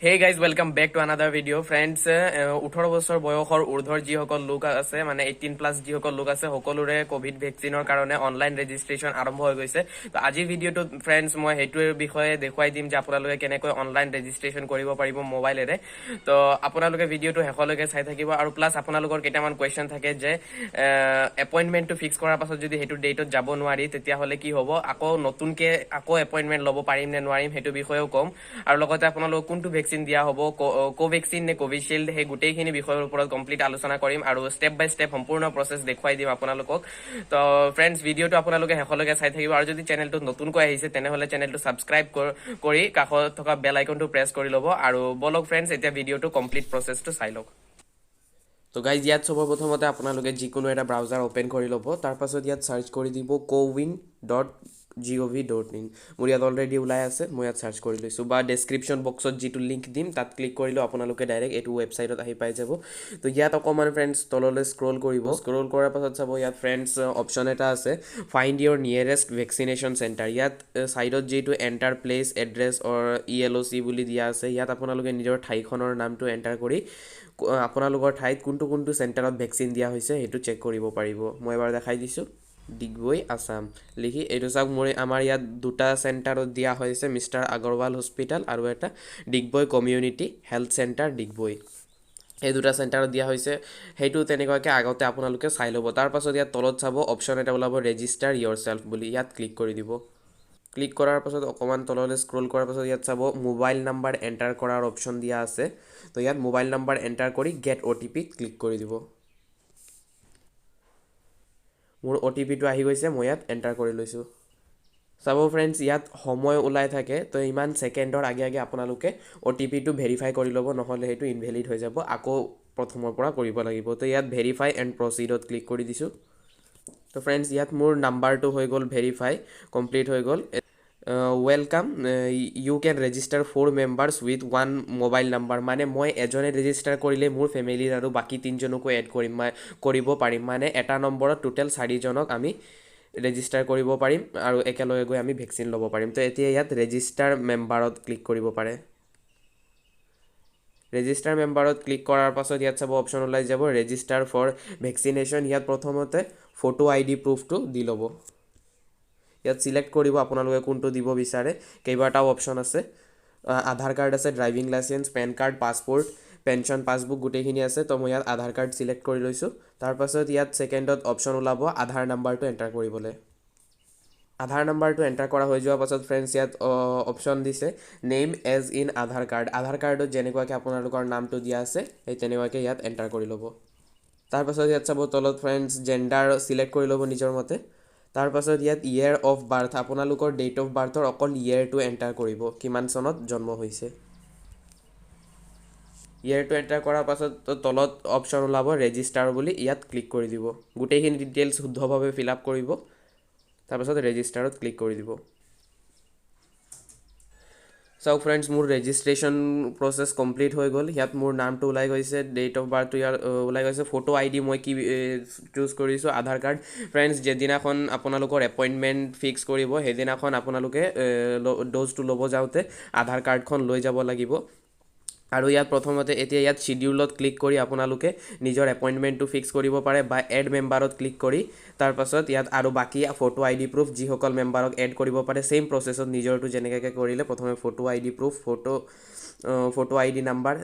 Hey guys, welcome back to another video, friends. 18 বছৰ বয়সৰ ঊৰ্ধৰ যিসকল লোক আছে, মানে 18+ যিসকল লোক আছে, সকলোৰে কভিড ভেকচিনৰ কাৰণে অনলাইন ৰেজিষ্ট্ৰেশ্যন আৰম্ভ হৈ গৈছে। তো আজিৰ ভিডিঅ'টোত ফ্ৰেণ্ডছ, মই সেইটোৰ বিষয়ে দেখুৱাই দিম যে আপোনালোকে কেনেকৈ অনলাইন ৰেজিষ্ট্ৰেশ্যন কৰিব পাৰিব মোবাইলেৰে। তো আপোনালোকে ভিডিঅ'টো শেষলৈকে চাই থাকিব। আৰু প্লাছ আপোনালোকৰ কেইটামান কুৱেশ্যন থাকে যে এপইণ্টমেণ্টটো ফিক্স কৰাৰ পাছত যদি সেইটো ডেটত যাব নোৱাৰি, তেতিয়াহ'লে কি হ'ব, আকৌ নতুনকে আকৌ এপইণ্টমেণ্ট ল'ব পাৰিম নে নোৱাৰিম, সেইটো বিষয়েও ক'ম। আৰু লগতে আপোনালোকক কোনটো ভেকচিন দিয়া হ'ব, কোভেক্সিন নে কোভিচিল্ড, সেই গোটেইখিনি বিষয়ৰ ওপৰত কমপ্লিট আলোচনা কৰিম আৰু ষ্টেপ বাই ষ্টেপ সম্পূৰ্ণ প্ৰচেছ দেখুৱাই দিম আপোনালোকক। তো ফ্ৰেণ্ডছ, ভিডিঅ'টো আপোনালোকে শেষলৈকে চাই থাকিব। আৰু যদি চেনেলটোত নতুনকৈ আহিছে, তেনেহ'লে চেনেলটো ছাবস্ক্ৰাইব কৰি কাষত থকা বেল আইকনটো প্ৰেছ কৰি ল'ব। আৰু বলক ফ্ৰেণ্ডছ, এতিয়া ভিডিঅ'টো কমপ্লিট প্ৰচেছটো চাই লওক। তো গাইজ, ইয়াত চবৰ প্ৰথমতে আপোনালোকে যিকোনো এটা ব্ৰাউজাৰ অ'পেন কৰি ল'ব। তাৰপাছত ইয়াত চাৰ্চ কৰি দিব cowin.gov.in। মোৰ ইয়াত অলৰেডি ওলাই আছে, মই ইয়াত চাৰ্চ কৰি লৈছোঁ। বা ডেছক্ৰিপশ্যন বক্সত যিটো লিংক দিম, তাত ক্লিক কৰিলেও আপোনালোকে ডাইৰেক্ট এইটো ৱেবছাইটত আহি পাই যাব। তো ইয়াত অকণমান ফ্ৰেণ্ডছ, তললৈ স্ক্ৰল কৰিব। স্ক্ৰল কৰাৰ পাছত চাব, ইয়াত ফ্ৰেণ্ডছ, অপশ্যন এটা আছে "Find your nearest vaccination center"। ইয়াত ছাইডত যিটো "Enter place address or ELOC" বুলি দিয়া আছে, ইয়াত আপোনালোকে নিজৰ ঠাইখনৰ নামটো এণ্টাৰ কৰি আপোনালোকৰ ঠাইত কোনটো কোনটো চেণ্টাৰত ভেকচিন দিয়া হৈছে, সেইটো চেক কৰিব পাৰিব। মই এবাৰ দেখাই দিছোঁ। ডিগবৈ, আছাম লিখি এইটো চাওক, আমাৰ ইয়াত দুটা চেণ্টাৰত দিয়া হৈছে, মিষ্টাৰ আগৰৱাল হস্পিটেল আৰু এটা Digboi community health centre, Digboi. এই দুটা চেণ্টাৰত দিয়া হৈছে। সেইটো তেনেকুৱাকৈ আগতে আপোনালোকে চাই ল'ব। তাৰপাছত ইয়াত তলত চাব, অপশ্যন এটা ওলাব "ৰেজিষ্টাৰ ইয়ৰ চেল্ফ" বুলি। ইয়াত ক্লিক কৰি দিব। ক্লিক কৰাৰ পাছত অকণমান তললৈ স্ক্ৰল কৰাৰ পাছত ইয়াত চাব, মোবাইল নাম্বাৰ এণ্টাৰ কৰাৰ অপশ্যন দিয়া আছে। তো ইয়াত মোবাইল নাম্বাৰ এণ্টাৰ কৰি গেট অ'টিপিত ক্লিক কৰি দিব। মোৰ অ'টিপিটো আহি গৈছে, মই ইয়াত এণ্টাৰ কৰি লৈছোঁ। চাব ফ্ৰেণ্ডছ, ইয়াত সময় ওলাই থাকে। তো ইমান ছেকেণ্ডৰ আগে আগে আপোনালোকে অ'টিপিটো ভেৰিফাই কৰি ল'ব, নহ'লে সেইটো ইনভেলিড হৈ যাব, আকৌ প্ৰথমৰ পৰা কৰিব লাগিব। তো ইয়াত ভেৰিফাই এণ্ড প্ৰচিডত ক্লিক কৰি দিছোঁ। তো ফ্ৰেণ্ডছ, ইয়াত মোৰ নাম্বাৰটো হৈ গ'ল ভেৰিফাই, কমপ্লিট হৈ গ'ল। "Welcome, you can register four members with one mobile number." মানে মই এজনে ৰেজিষ্টাৰ কৰিলে মোৰ ফেমিলিৰ আৰু বাকী তিনিজনকো এড কৰিব পাৰিম। মানে এটা নম্বৰত টোটেল চাৰিজনক আমি ৰেজিষ্টাৰ কৰিব পাৰিম আৰু একেলগে গৈ আমি ভেকচিন ল'ব পাৰিম। তো এতিয়া ইয়াত ৰেজিষ্টাৰ মেম্বাৰত ক্লিক কৰিব পাৰে। ৰেজিষ্টাৰ মেম্বাৰত ক্লিক কৰাৰ পাছত ইয়াত চাব, অপশ্যন ওলাই যাব ৰেজিষ্টাৰ ফৰ ভেকচিনেশ্যন। ইয়াত প্ৰথমতে ফটো আইডি প্ৰুফটো দি ল'ব। ইয়াত চিলেক্ট কৰিব আপোনালোকে কোনটো দিব বিচাৰে। কেইবাটাও অপশ্যন আছে, আধাৰ কাৰ্ড আছে, driving licence, PAN card, passport, pension passbook, গোটেইখিনি আছে। তো মই ইয়াত আধাৰ কাৰ্ড চিলেক্ট কৰি লৈছোঁ। তাৰপাছত ইয়াত ছেকেণ্ডত অপশ্যন ওলাব আধাৰ নাম্বাৰটো এণ্টাৰ কৰিবলৈ। আধাৰ নাম্বাৰটো এণ্টাৰ কৰা হৈ যোৱাৰ পাছত ফ্ৰেণ্ডছ, ইয়াত অপশ্যন দিছে "Name as in Aadhaar card"। আধাৰ কাৰ্ডত যেনেকুৱাকৈ আপোনালোকৰ নামটো দিয়া আছে, সেই তেনেকুৱাকৈ ইয়াত এণ্টাৰ কৰি ল'ব। তাৰপাছত ইয়াত চাব তলত ফ্ৰেণ্ডছ, জেণ্ডাৰ চিলেক্ট কৰি ল'ব নিজৰ মতে। তাৰপাছত ইয়াত ইয়েৰ অফ বাৰ্থ, আপোনালোকৰ ডেট অফ বাৰ্থৰ অকল ইয়েৰটো এণ্টাৰ কৰিব, কিমান চনত জন্ম হৈছে। ইয়েৰটো এণ্টাৰ কৰাৰ পাছত তলত অপশ্যন ওলাব ৰেজিষ্টাৰ বুলি, ইয়াত ক্লিক কৰি দিব। গোটেইখিনি ডিটেইলছ শুদ্ধভাৱে ফিল আপ কৰিব, তাৰপাছত ৰেজিষ্টাৰত ক্লিক কৰি দিব। চাওক ফ্ৰেণ্ডছ, মোৰ ৰেজিষ্ট্ৰেশ্যন প্ৰচেছ কমপ্লিট হৈ গ'ল। ইয়াত মোৰ নামটো ওলাই গৈছে, ডেট অফ বাৰ্থটো ইয়াত ওলাই গৈছে, ফটো আইডি মই কি চুজ কৰিছোঁ, আধাৰ কাৰ্ড। ফ্ৰেণ্ডছ, যিদিনাখন আপোনালোকৰ এপইণ্টমেণ্ট ফিক্স কৰিব, সেইদিনাখন আপোনালোকে ড'জটো ল'ব যাওঁতে আধাৰ কাৰ্ডখন লৈ যাব লাগিব। আৰু ইয়াত প্ৰথমতে এতিয়া ইয়াত শ্বিডিউলত ক্লিক কৰি আপোনালোকে নিজৰ এপইণ্টমেণ্টটো ফিক্স কৰিব পাৰে বা এড মেম্বাৰত ক্লিক কৰি তাৰপাছত ইয়াত আৰু বাকী ফটো আইডি প্ৰুফ যিসকল মেম্বাৰক এড কৰিব পাৰে, ছেইম প্ৰচেছত নিজৰটো যেনেকৈ কৰিলে, প্ৰথমে photo ID proof, photo ID number,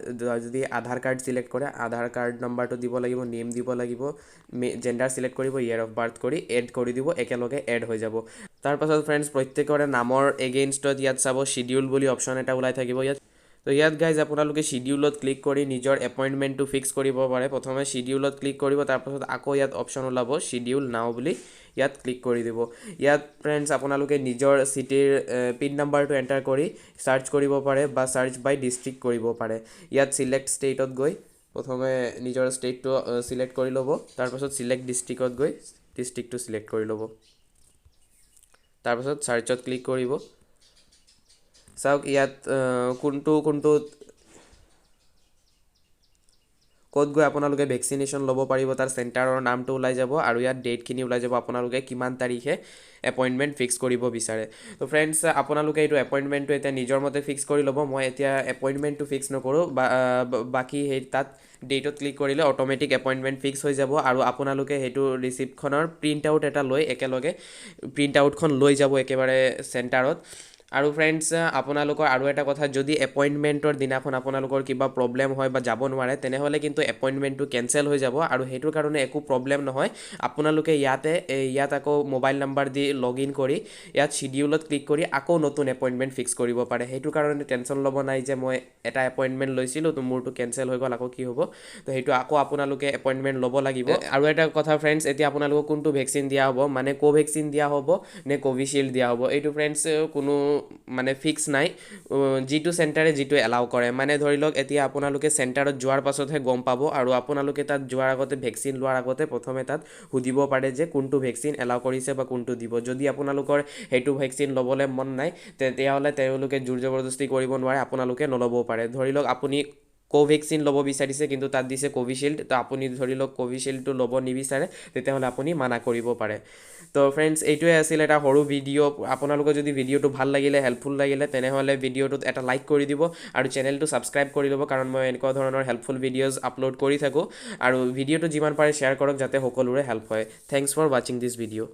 যদি আধাৰ কাৰ্ড চিলেক্ট কৰে, আধাৰ কাৰ্ড নাম্বাৰটো দিব লাগিব, নেম দিব লাগিব, জেণ্ডাৰ চিলেক্ট কৰিব, ইয়েৰ অফ বাৰ্থ কৰি এড কৰি দিব, একেলগে এড হৈ যাব। তাৰপাছত ফ্ৰেণ্ডছ, প্ৰত্যেকৰে নামৰ এগেইনষ্টত ইয়াত চাব, শ্বিডিউল বুলি অপশ্যন এটা ওলাই থাকিব ইয়াত। তো ইয়াত গাইজ, আপোনালোকে শ্বিডিউলত ক্লিক কৰি নিজৰ এপইণ্টমেণ্টটো ফিক্স কৰিব পাৰে। প্ৰথমে শ্বিডিউলত ক্লিক কৰিব, তাৰপাছত আকৌ ইয়াত অপশ্যন ওলাব শ্বিডিউল নাও বুলি, ইয়াত ক্লিক কৰি দিব। ইয়াত ফ্ৰেণ্ডছ, আপোনালোকে নিজৰ চিটিৰ পিন নাম্বাৰটো এণ্টাৰ কৰি চাৰ্চ কৰিব পাৰে বা চাৰ্চ বাই ডিষ্ট্ৰিক্ট কৰিব পাৰে। ইয়াত চিলেক্ট ষ্টেটত গৈ প্ৰথমে নিজৰ ষ্টেটটো চিলেক্ট কৰি ল'ব, তাৰপাছত চিলেক্ট ডিষ্ট্ৰিক্টত গৈ ডিষ্ট্ৰিক্টটো চিলেক্ট কৰি ল'ব, তাৰপাছত চাৰ্চত ক্লিক কৰিব। চাওক, ইয়াত কোনটো কোনটো ক'ত গৈ আপোনালোকে ভেকচিনেশ্যন ল'ব পাৰিব তাৰ চেণ্টাৰৰ নামটো ওলাই যাব আৰু ইয়াত ডেটখিনি ওলাই যাব, আপোনালোকে কিমান তাৰিখে এপইণ্টমেণ্ট ফিক্স কৰিব বিচাৰে। তো ফ্ৰেণ্ডছ, আপোনালোকে এইটো এপইণ্টমেণ্টটো এতিয়া নিজৰ মতে ফিক্স কৰি ল'ব। মই এতিয়া এপইণ্টমেণ্টটো ফিক্স নকৰোঁ বা বাকী সেই তাত ডেটত ক্লিক কৰিলে অট'মেটিক এপইণ্টমেণ্ট ফিক্স হৈ যাব আৰু আপোনালোকে সেইটো ৰিচিপ্টখনৰ প্ৰিণ্ট আউট এটা লৈ একেলগে প্ৰিণ্ট আউটখন লৈ যাব একেবাৰে চেণ্টাৰত। আৰু ফ্ৰেণ্ডছ, আপোনালোকৰ আৰু এটা কথা, যদি এপইণ্টমেণ্টৰ দিনাখন আপোনালোকৰ কিবা প্ৰব্লেম হয় বা যাব নোৱাৰে, তেনেহ'লে কিন্তু এপইণ্টমেণ্টটো কেঞ্চেল হৈ যাব আৰু সেইটোৰ কাৰণে একো প্ৰব্লেম নহয়। আপোনালোকে ইয়াতে ইয়াত আকৌ mobile number the log in কৰি ইয়াত চিডিউলত ক্লিক কৰি আকৌ নতুন এপইণ্টমেণ্ট ফিক্স কৰিব পাৰে। সেইটো কাৰণে টেনশ্যন ল'ব নাই যে মই এটা এপইণ্টমেণ্ট লৈছিলোঁ তো মোৰটো কেঞ্চেল হৈ গ'ল, আকৌ কি হ'ব। তো সেইটো আকৌ আপোনালোকে এপইণ্টমেণ্ট ল'ব লাগিব। আৰু এটা কথা ফ্ৰেণ্ডছ, এতিয়া আপোনালোকক কোনটো ভেকচিন দিয়া হ'ব, মানে কোভেক্সিন দিয়া হ'ব নে কোভিচিল্ড দিয়া হ'ব, এইটো ফ্ৰেণ্ডছ কোনো মানে ফিক্স নাই। যিটো চেণ্টাৰে যিটো এলাউ কৰে, মানে ধৰি লওক এতিয়া আপোনালোকে চেণ্টাৰত যোৱাৰ পাছতহে গম পাব আৰু আপোনালোকে তাত যোৱাৰ আগতে, ভেকচিন লোৱাৰ আগতে প্ৰথমে তাত সুধিব পাৰে যে কোনটো ভেকচিন এলাউ কৰিছে বা কোনটো দিব। যদি আপোনালোকৰ সেইটো ভেকচিন ল'বলৈ মন নাই, তেতিয়াহ'লে তেওঁলোকে জোৰ জবৰদস্তি কৰিব নোৱাৰে, আপোনালোকে নল'বও পাৰে। ধৰি লওক আপুনি কোভেক্সিন ল'ব বিচাৰিছে কিন্তু তাত দিছে কোভিচিল্ড, তো আপুনি ধৰি লওক কোভিচিল্ডটো ল'ব নিবিচাৰে, তেতিয়াহ'লে আপুনি মানা কৰিব পাৰে। তো ফ্ৰেণ্ডছ, এইটোৱে আছিল এটা সৰু ভিডিঅ'। আপোনালোকৰ যদি ভিডিঅ'টো ভাল লাগিলে, হেল্পফুল লাগিলে, তেনেহ'লে ভিডিঅ'টোত এটা লাইক কৰি দিব আৰু চেনেলটো ছাবস্ক্ৰাইব কৰি ল'ব, কাৰণ মই এনেকুৱা ধৰণৰ হেল্পফুল ভিডিঅ'জ আপলোড কৰি থাকোঁ। আৰু ভিডিঅ'টো যিমান পাৰে শ্বেয়াৰ কৰক যাতে সকলোৰে হেল্প হয়। Thanks for watching this video.